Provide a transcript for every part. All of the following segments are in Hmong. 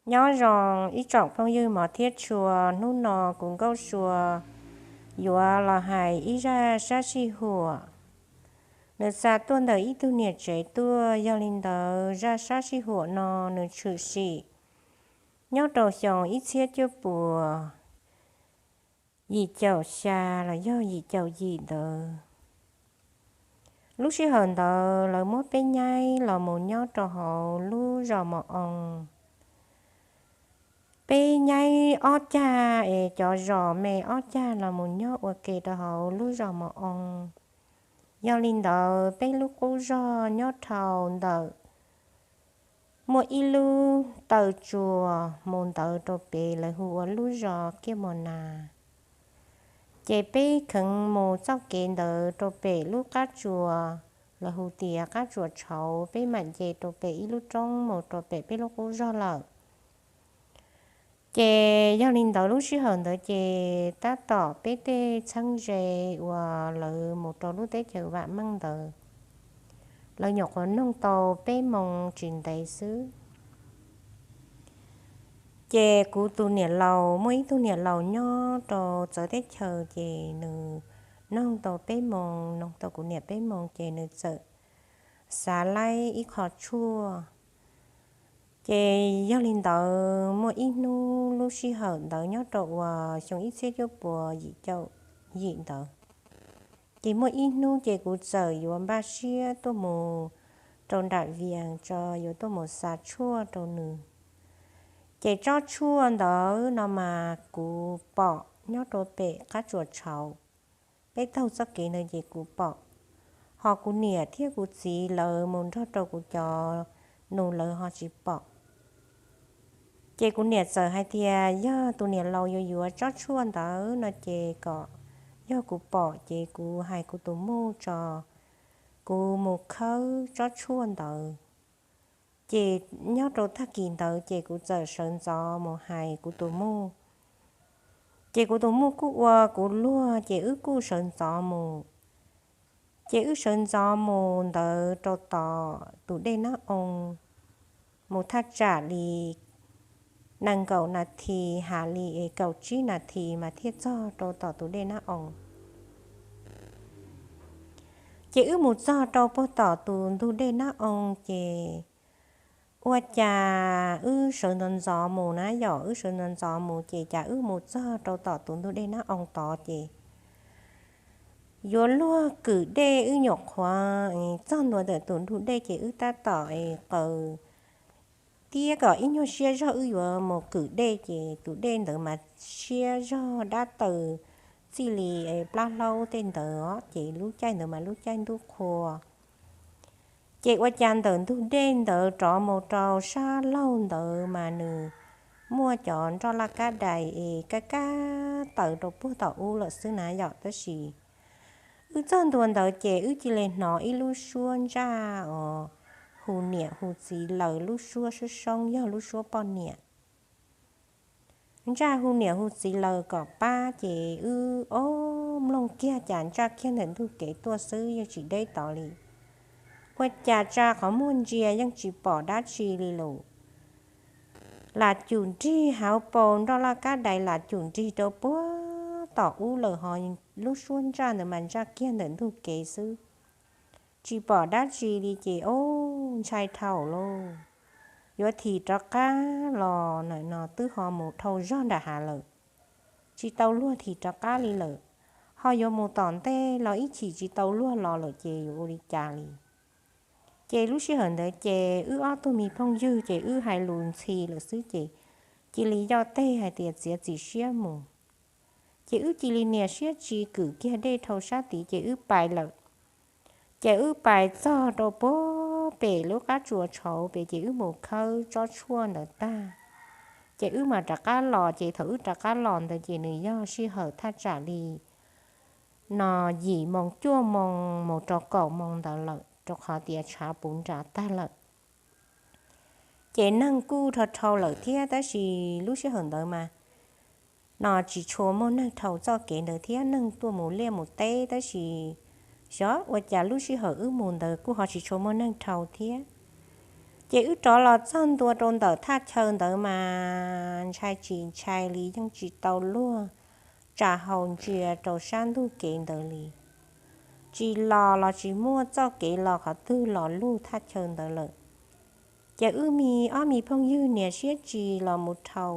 Nyob zoo ib tsoom phooj ywg hmov thiab tshua, hnub no kuv Nkauj Sua yuav los hais ib zaj sab sij huam. Nws xa tuaj ntawm ib tug niam tsev tuaj, yog li ntawd zaj sab sij huam no nws tshwm sim nyob rau xyoo ib txhiab cuaj puas yim caum xya los yog yim caum yim ntawd. Lub sij hawm ntawd lawv muab peb nyaib los mus nyob rau hauv lub zos Mos Oo. Peb nyaib ob cag es cov zos me ob cag los mus nyob ua ke rau hauv lub zos Mos Oo. Yog li ntawd peb lub qub zos nyob dhau ntawm muaj ib lub taw tsuas mus ntawd rau pem lawv hu ua lub zos Kiaj Mos Nas. Ces peb kheev mus txoj kev ntawd rau pem lub qab tsuas, lawv hu tias qab tsuas tshauv, peb mam nce rau pem ib lub roob mus rau pem peb lub qub zos lawm. Ces yog li ntawd lub sij hawm ntawd ces tab tom peb tej txheeb ze uas lawv mus rau lub teb chaws vam meej ntawd, lawv nyuam qhuav noog tau peb moos tsis ntev xwb. Ces kuv tus niam laus, muaj ib tug niam laus nyob rau txawv teb chaws, ces nws noog tau peb moos, noog tau kuv niam peb moos ces nws txawm xav laib ib qho tshuaj. Ces yog li ntawd muaj ib hnub lub sij hawm ntawd nyob rau uas xyoo ib txhiab cuaj puas yim caum yim ntawd, ces muaj ib hnub ces kuv txawm yuav npaj siab tuaj mus rau nram Vias tso, yuav tuaj mus xa tshuaj rau nws. Ces tsob tshuaj ntawd no mas kuv pom nyob rau pem qab tsuas tshauv. Peb taug txoj kev ntawd ces kuv pom, ho kuv niam thiab kuv txiv lawv mus nrog rau kuv cov nus lawv ho tsis pom. Ces kuv niam txawm hais tias yog tus niam laus yuav yuav tsob tshuaj ntawd no ces kom yog kuv pom ces kuv hais kuv tus muj tso, kuv mus khawb tsob tshuaj ntawd. Ces nyob rau tag kis ntawd ces kuv txawm sawv ntxov mus hais kuv tus muj. Ces kuv tus muj kuj ua kuv luag ces wb kuj sawv ntxov mus. Ces wb sawv ntxov mus ntawd rau tom tus dej Nab Oo, mus thaj tsam li nees nkaum nas this, hais li kaum tsib nas this mas thiaj txog rau tom tus dej Nab Oo. Ces wb mus txog rau puag tom tus ntug dej Nab Oo ces ua cas wb sawv ntxov ntxov mus na yom, wb sawv ntxov ntxov mus ces cas wb mus txog rau tom tus ntug dej Nab Oo tod ces yuav luag kwm dej, wb nyuam qhuav txog ntua ntawm tus ntug dej ces wb tab tom qaws tiab kom ib nyuag siab zog wb yuav mus kwm dej ces tus dej ntawd mas siab zog dab taws txij li plab hlaub tej ntawd os, ces lub caij ntawd mas lub caij ntuj qhua. Ces ua cas ntawm ntug dej ntawd rov mus rau sab laug ntawd mas nws muaj cov nroj laj kab dais es kaj kab taws rau puag tom ub lawm xwb na yom. Tab sis wb txog ntua ntawd ces wb cia li hnov ib lub suab ntsaj os, hu niam hu txiv lawm, lub suab soob soob yog lub suab poj niam. Ntsaj hu niam hu txiv lawm kom pab ces wb ob mloog kiag cas ntsaj kiag ntawm ntug kev tuaj xwb, yeej tsis deb tod li. Ua cas tsa qhov muag ntsia yeej tsis pom dab tsi li lawm. Lam cum nrig hauv paus nroj laj kab dais, lam cum nrig rau puag tom ub lawm ho lub suab ntsaj ntawd mas ntsaj kiag ntawm ntug kev xwb, tsis pom dab tsi li ces ob ntshai dhau lauj. Yuav thim rov qab los na no twb ho mus dhau zog nram hav lawm, tsis tau luag thim rov qab li lawm. Ho yuav mus tom ntej los ib chim tsis tau luag los lawm ces yuav ua li cas li. Ces lub sij hawm ntawd ces wb ob tug me phooj ywg ces wb hais lus ntxhi lawm xwb ces cia li yoj teg hais tias txiav txim siab mus. Ces wb cia li nias siab tsis kwm kiag dej dhau sab tid ces wb pais lawm. Ces wb pais txog rau puag pem lub qab tsuas tshauv pem ces wb mus khawb tsob tshuaj ntawd tag. Ces wb mam rov qab los, ces thaum wb rov qab los ntawd ces nws yog sij hawm thaj tsam li no yim moos cuaj moos mus rau kaum moos ntawd lawm, rau qhov tias tshav puv nram tag lawm. Ces neeg kuj dhau dhau lawm thiab, tab sis lub sij hawm ntawd mas no tsis tshua muaj neeg dhau txoj kev ntawd thiab, neeg tuaj mus liaj mus teb, tab sis xyov ua cas lub sij hawm wb mus ntawd kuj ho tsis tshua muaj neeg dhau thiab. Ces wb rov los txog ntua rau ntawm thaj chaw ntawd mas ntshai tsis ntshai li, yeej tsis tau luag tsa hau ntsia rau sab ntug kev ntawd li. Tsis los los tsis muaj txoj kev los qhov twg los lug thaj chaw ntawd lawm. Ces wb me ob me phooj ywg niam siab tsis los mus dhau,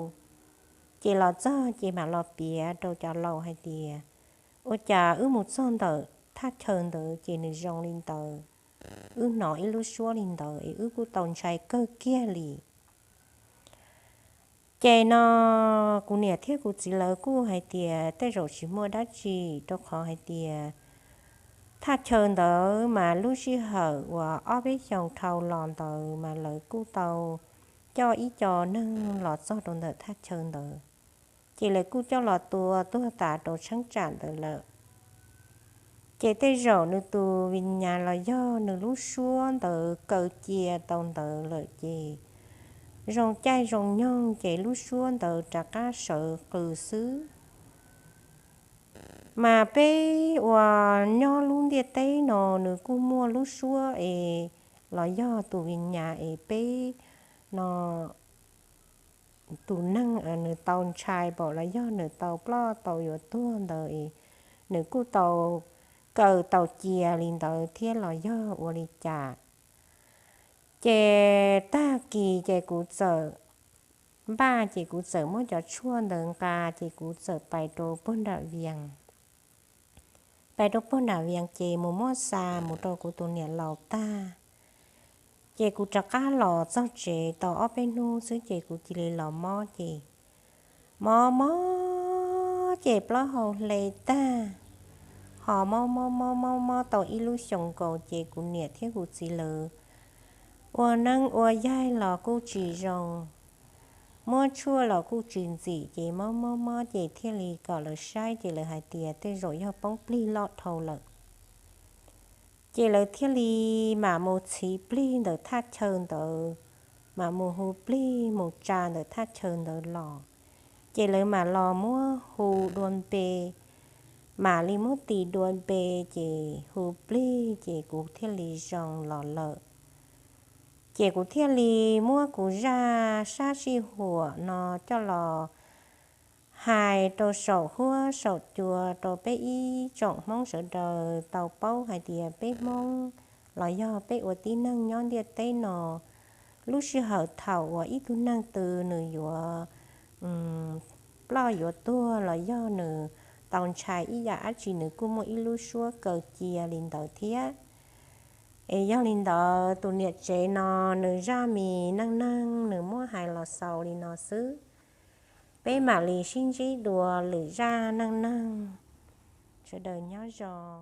ces los txog ces mam los piav rau cov laus hais tias, ua cas wb mus txog ntawm thaj chaw ntawd ces nws zoo li ntawd, wb hnov ib lub suab li ntawd es wb kuj tau ntshai kawg kiag li. Ces no kuv niam thiab kuv txiv lawv kuj hais tias tej zaum tsis muaj dab tsi, rau qhov hais tias thaj chaw ntawd mas lub sij hawm uas ob peb xyoos dhau los ntawd mas lawv kuj tau coj ib co neeg los txog rau ntawm thaj chaw ntawd, ces lawv kuj coj los tua tuag tas rau cheeb tsam ntawd lawm. Ces tej zaum nws tus viv nyas los yog nws lub suab ntawd kaw cia tau ntawd lawm ces zoo caij zoo nyoog ces lub suab ntawd rov qab sawv qw xwb. Mas peb uas nyob lub ntiaj teb no nws kuj muaj lub suab es los yog tus viv nyas es peb no tus neeg nws tau ntshai pom los yog nws tau ploj tau yuav tuag ntawd es nws kuj tau kaw tau cia li ntawd thiab los yog ua li cas. Ces tag kis ces kuv txawm npaj ces kuv txawm muab cov tshuaj ntawd nqa ces kuv txawm pais rau puag nram Vias. Pais rau puag nram Vias ces mus muab xa mus rau kuv tus niam laus tag, ces kuv rov qab los txog tsev tau ob peb hnub xwb ces kuv cia li los mob ces mob mob ces plaub hau hle tag, ho mob mob mob mob mob tau ib lub xyoos nkaus ces kuv niam thiab kuv txiv lawv ua neeb ua yaig los kuj tsis zoo, muab tshuaj los kuj tsis ntxim ces mob mob mob ces thiaj li kom lawv saib ces lawv hais tias tej zaum yog poob plig loj dhau lawm. Ces lawv thiaj li mam mus txhiv plig ntawm thaj chaw ntawd, mam mus hu plig mus tsa ntawm thaj chaw ntawd los. Ces lawv mam los muab hu dua npe, mam li muab tis dua npe, ces hu plig ces kuv thiaj li zoo los lawm. Ces kuv thiaj li muab kuv zaj sab sij huam no coj los hais rau saum huab saum cua rau peb ib tsoom Hmoob sawv daws tau paub hais tias peb Hmoob los yog peb ua tib neeg nyob ntiaj teb no, lub sij hawm thaum uas ib tug neeg twg nws yuav ploj yuav tuag los yog nws tau ntshai ib yam dab tsi nws kuj muaj ib lub suab kaw cia li ntawd thiab. Es yog li ntawd tus niam tsev no nws zaj me neej neeg nws muab hais los xaus li no xwb. Peb mam li sib ntsib dua lwm zaj neej neeg. Sawv daws nyob zoo.